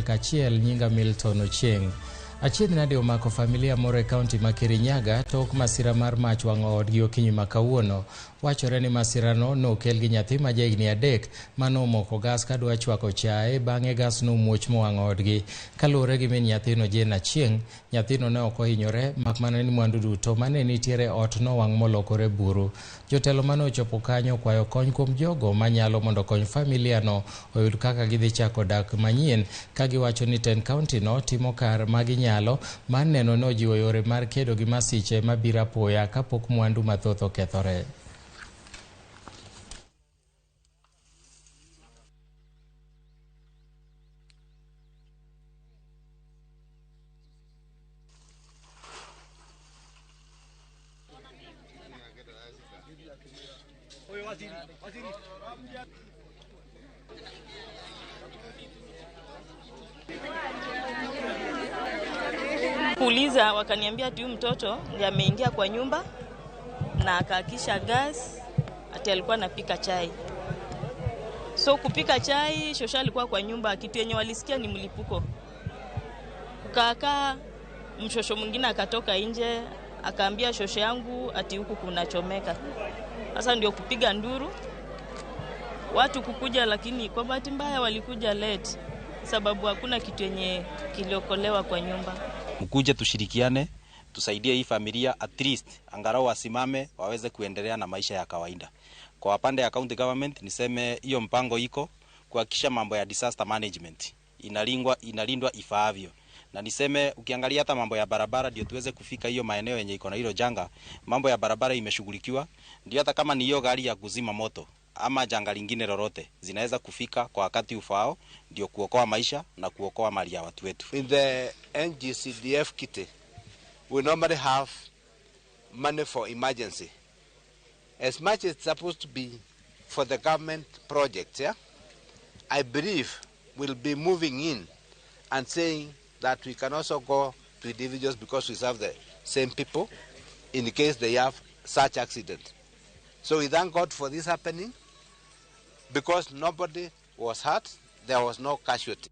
Kachiel, nyinga Milton Ochieng. Achiedh nade omako familia moro e kaunti ma Kirinyaga tok masira mar mach wang'o odgi okinyi ma kawuono. Wachore ni masirano nokel gi nyathi ma jahigni 3 manomoko gas kadwa chwako chae, bang'e gas nomuoch mowang'o odgi. Kaluwore gi min nyathino Jane Achieng', nyathino ne ok ohinyore mak mana ni mwandu duto mane nitiere ot nowang' molokore buru. Jotelo mane ochopo kanyo okwayo kony kuom jogo manyalo mondo okony familia no oyud kaka gidhi chako dak manyien, ka giwacho ni tend kaunti no timo kar ma ginyalo mar neno ni ojiwo yore mar kedo gi masiche mabiro apoya kapok mwandu mathoth okethore. Kuuliza wakaniambia ati huyu mtoto ndiye ameingia kwa nyumba na akaakisha gas, ati alikuwa anapika chai. So kupika chai, shosha alikuwa kwa nyumba, kitu yenye walisikia ni mlipuko. Kukaa mshosho mwingine akatoka nje akaambia shosho yangu ati huku kunachomeka. Sasa ndio kupiga nduru watu kukuja, lakini kwa bahati mbaya walikuja late sababu hakuna kitu yenye kiliokolewa kwa nyumba. Mkuje tushirikiane, tusaidie hii familia at least angalau wasimame waweze kuendelea na maisha ya kawaida. Kwa pande ya county government niseme hiyo mpango iko kuhakikisha mambo ya disaster management inalindwa ifaavyo. Na niseme ukiangalia hata mambo ya barabara ndio tuweze kufika hiyo maeneo yenye iko na hilo janga, mambo ya barabara imeshughulikiwa, ndio hata kama ni hiyo gari ya kuzima moto ama janga lingine lolote zinaweza kufika kwa wakati ufaao, ndio kuokoa maisha na kuokoa mali ya watu wetu. In the NGCDF kitty, we normally have money for emergency. As much as it's supposed to be for the government projects, yeah? I believe we'll be moving in and saying that we can also go to individuals because we serve the same people in case they have such accident. So we thank God for this happening because nobody was hurt, there was no casualty.